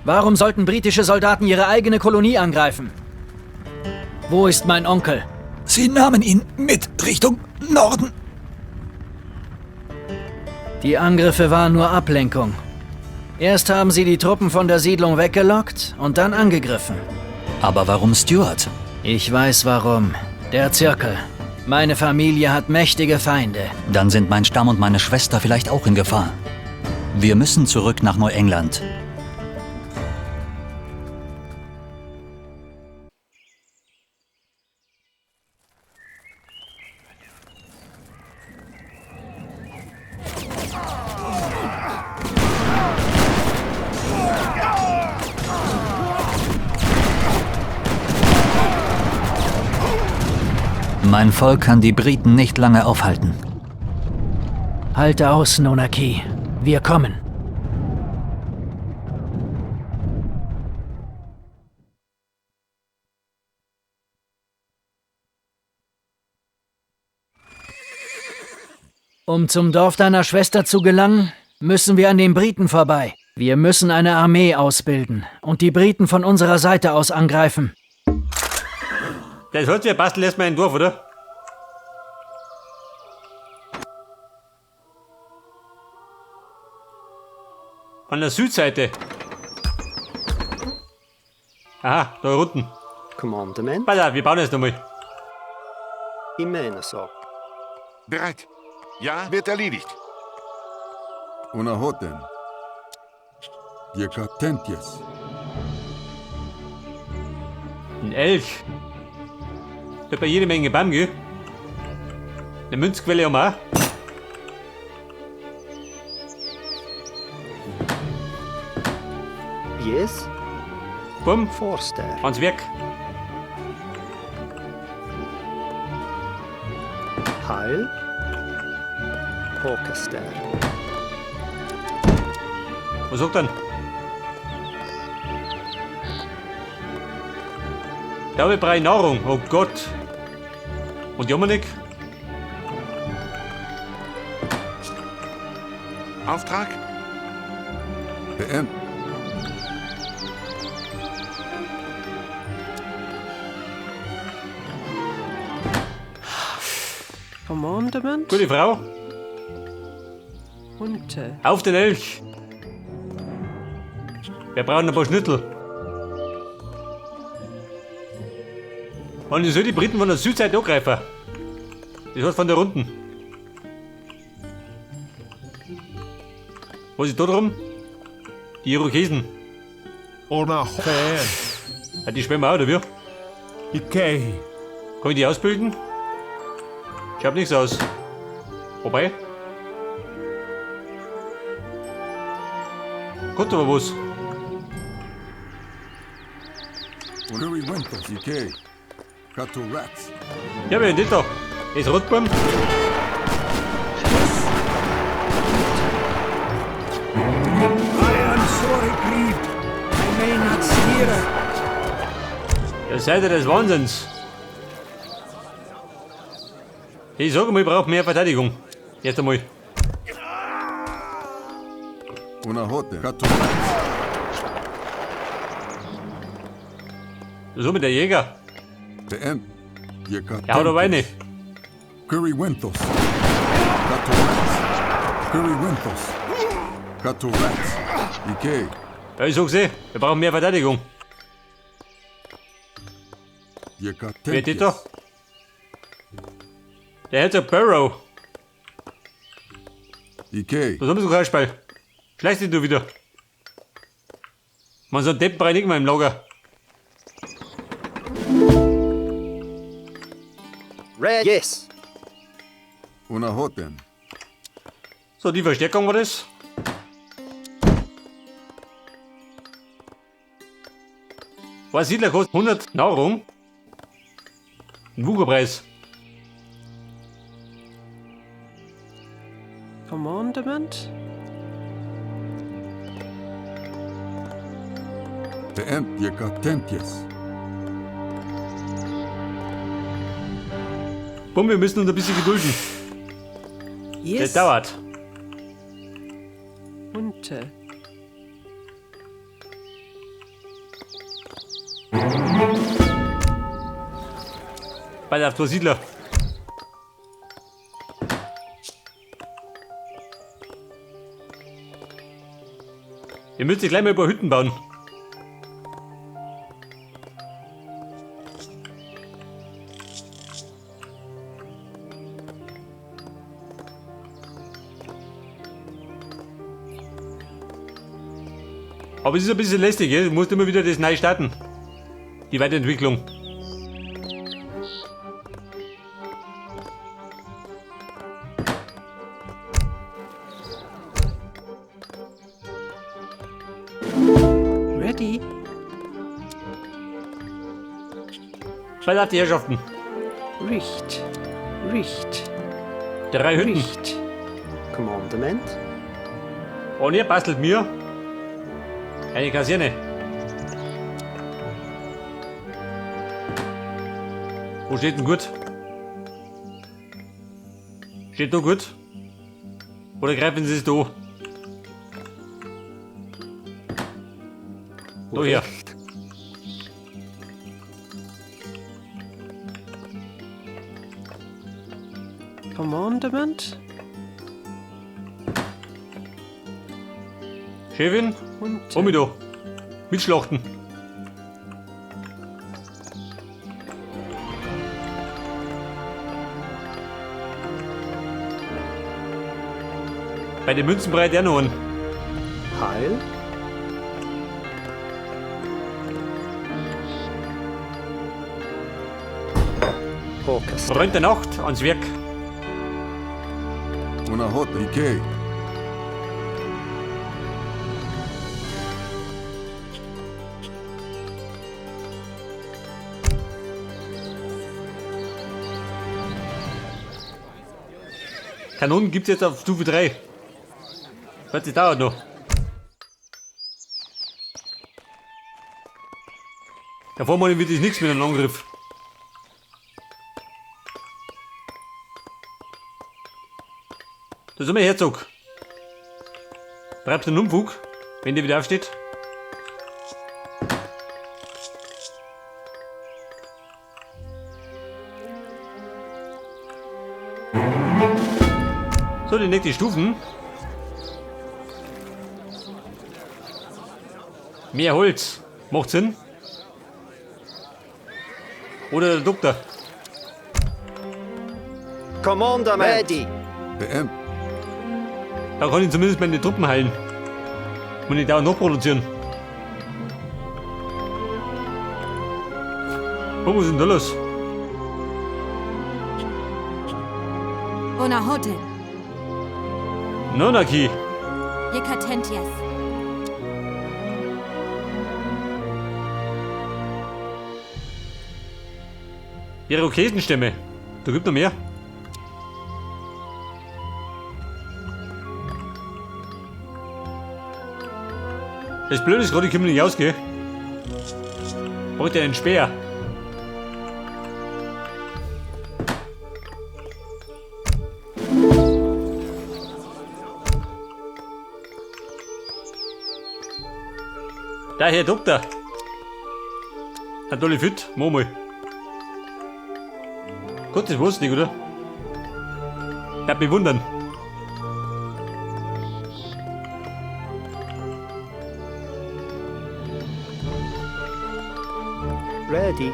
Warum sollten britische Soldaten ihre eigene Kolonie angreifen? Wo ist mein Onkel? Sie nahmen ihn mit Richtung Norden. Die Angriffe waren nur Ablenkung. Erst haben sie die Truppen von der Siedlung weggelockt und dann angegriffen. Aber warum Stuart? Ich weiß warum. Der Zirkel. Meine Familie hat mächtige Feinde. Dann sind mein Stamm und meine Schwester vielleicht auch in Gefahr. Wir müssen zurück nach Neuengland. Mein Volk kann die Briten nicht lange aufhalten. Halte aus, Nonaki. Wir kommen. Um zum Dorf deiner Schwester zu gelangen, müssen wir an den Briten vorbei. Wir müssen eine Armee ausbilden und die Briten von unserer Seite aus angreifen. Das hat ja basteln erstmal ein Dorf, oder? Von der Südseite. Aha, da unten. Commandement. Pass auf, wir bauen jetzt nochmal. Imenaso. Bereit. Ja, wird erledigt. Unahoten. Yekatentias. Ein Elch. Da bei jede Menge Baum, gell? Eine Münzquelle haben wir auch. Yes. Bumm. Forster. Ans Werk. Heil. Pokaster. Was sagt denn? Da habe ich brauche Nahrung. Oh Gott. Und Dominik? Auftrag? PM. Commandement. Gute Frau. Unte. Auf den Elch. Wir brauchen ein paar Schnittel. Und ich soll die Briten von der Südseite angreifen. Das heißt von der Runden. Was ist da drum? Die Irokesen. Ja, die schwimmen auch, oder wie? Okay. Kann ich die ausbilden? Ich hab nichts aus. Wobei. Kommt aber was. Ja, wer ist da? Ist Rotbaum? Yes. I am sorry grieved. I may not steer. Ja, seid ihr des Wahnsinns. Ich sag mal, ich brauche mehr Verteidigung. Erst einmal. So mit der Jäger. Ja, hau da rein. Currywintos. Katorats. Currywintos. Katorats. Ike. Ja, ich sag's eh, wir brauchen mehr Verteidigung. Wer ist da? Der Herzog Burrow. Ike. Was haben Sie so Spiel? Schleichst dich du wieder. Man, so einen Deppen brauche ich nicht mehr im Lager. Red. Yes. Unahoten. So, die Verstärkung war das. Was Siedler kostet 100 Nahrung. Ein Wucherpreis. Commandement. PM Yekatentias. Bumm, wir müssen uns ein bisschen gedulden. Yes. Das dauert. Unte. Bei auf zwei Siedler. Ihr müsst gleich mal ein paar Hütten bauen. Aber es ist ein bisschen lästig, du musst immer wieder das neu starten. Die Weiterentwicklung. Ready. Scheiß auf die Herrschaften. Richt. Richt. 3 Hütten. Richt. Commandement. Und ihr bastelt mir eine Kaserne. Wo steht denn gut? Steht da gut? Oder greifen Sie es da? Da her. Commandement. Chefin, hol mich da. Mitschlachten. Bei den Münzen breit er noch einen. Heil. Freund der Nacht ans Werk. Una hot Ike. Kanonen gibt's jetzt auf Stufe 3. Was, das dauert noch. Davor mal wird das nichts mit einem Angriff. Da ist immer Herzog. Treibst den Unfug, wenn der wieder aufsteht. So, die nächsten Stufen. Mehr Holz. Macht Sinn. Oder der Doktor. Commander Ready. BM. Da kann ich zumindest meine Truppen heilen. Und ich dauernd noch produzieren. Oh, was ist denn da los? Bonahote. Nonaki. Jekatentias. Irokesenstämme. Da gibt noch mehr. Das Blöde ist gerade, ich kann mir nicht ausgehen. Braucht ja einen Speer. Da, Herr Doktor. Hat alle fit? Mach mal. Gott, das wusste ich, oder? Darf mich wundern. Ready.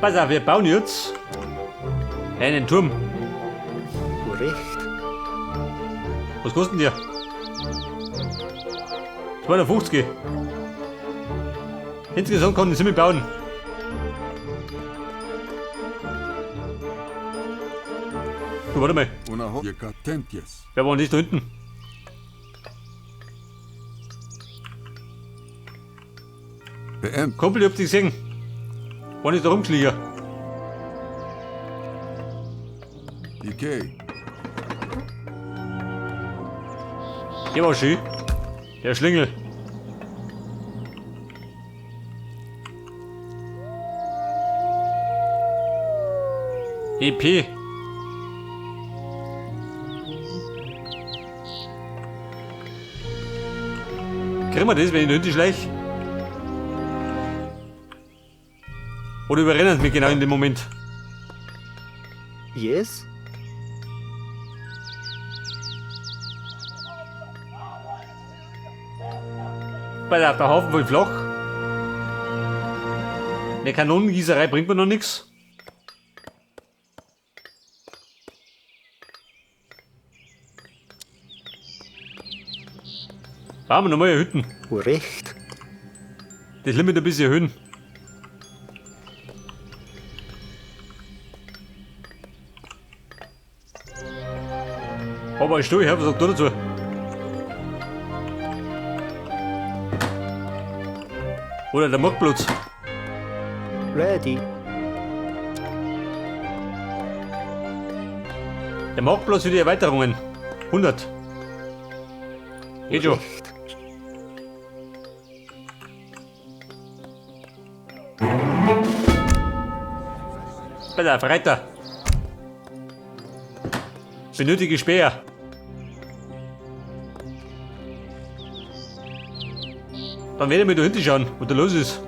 Pass auf, wir bauen jetzt einen Turm. Recht. Was kostet denn der? 250. Insgesamt kann ich ziemlich bauen. Du, warte mal. Wer war denn das da hinten? BM. Kumpel, ich hab dich gesehen. Wann ist da rumgelegen? IK. Der war schön. Der Schlingel. EP. Kriegen wir das, wenn ich da hinten schleich? Oder überrennen sie mich genau in dem Moment? Yes. Bei der Haufen voll flach. Eine Kanonengießerei bringt mir noch nichts. Bauen wir nochmal eine Hütten. Recht. Das Limit ein bisschen erhöhen. Aber ich stehe, was sagt du dazu? Oder der Marktplatz. Ready. Der Marktplatz für die Erweiterungen. 100. Geht schon. Bei der Reiter. Benötige Speer. Dann werde ich mir da hinten schauen, was da los ist.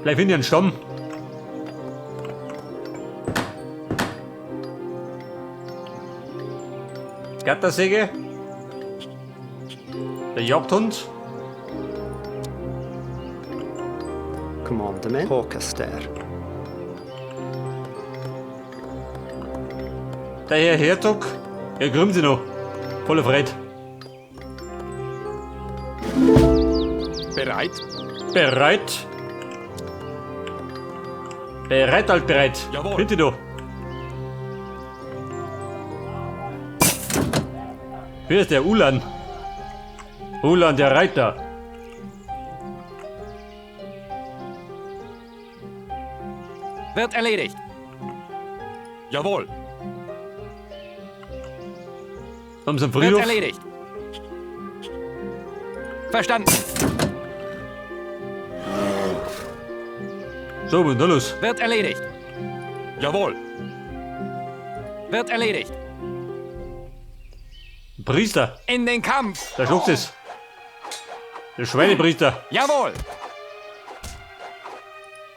Vielleicht finde ich einen Stamm. Gattersäge. Der Jagdhund. Commandement. Orchester. Der Herr Herzog. Er grümmt sich noch. Voller Freude. Bereit? Bereit. Bereit, alt bereit. Jawohl. Bitte du. Wer ist der Ulan? Ulan, der Reiter. Wird erledigt. Jawohl. Haben Sie einen Wird Friedhof? erledigt. Verstanden. So, und los. Wird erledigt. Jawohl. Wird erledigt. Priester. In den Kampf. Da schluckt es. Der Schweinepriester. Jawohl.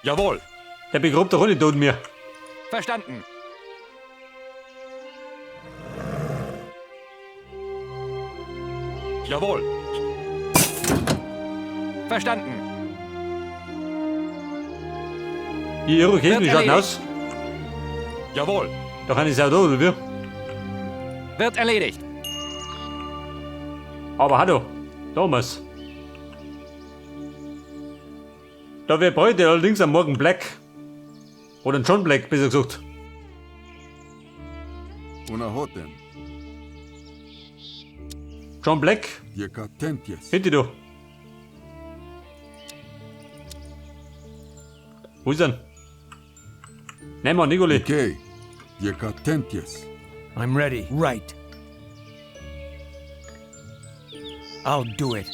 Jawohl. Der begrabt doch auch nicht tot mir. Verstanden. Jawohl. Verstanden. Die Irokesen, die Wird schauen erledigt. aus. Jawohl. Da kann ich auch da, oder wie? Wird erledigt. Aber hallo, Thomas. Da wir heute allerdings am Morgen Black. Oder einen John Black, besser gesagt. Unahoten. John Black, Yekatentias. hinter du. Wo ist er? Nein, Mann, Nicoli. Okay. Yekatentias. I'm ready. Right. I'll do it.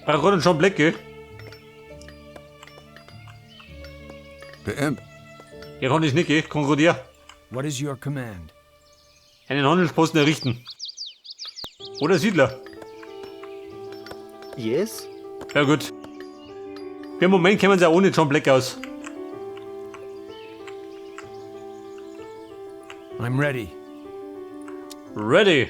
Brauch gerade einen John Black, gell? PM. Ich kann das nicht, gell? Konkurrier. What is your command? Einen Handelsposten errichten. Oder Siedler. Yes. Ja gut. Für den Moment kämen sie auch ohne John Black aus. I'm ready. Ready.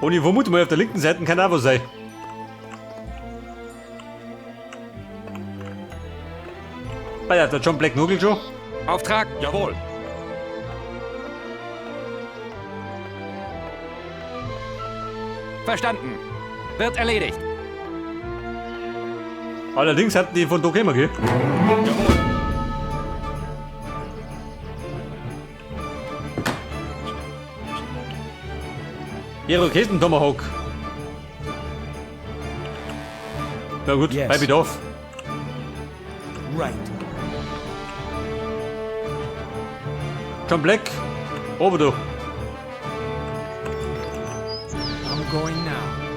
Und ich vermute mal, auf der linken Seite kann auch was sein. Ah ja, der John Black nugelt schon. Auftrag. Jawohl. Verstanden. Wird erledigt. Allerdings hatten die von da gekommen, gell? Jawohl. Irokesen Tomahawk. Na gut, Yes. bei Bedarf. Right. John Black. Ober du. I'm going now.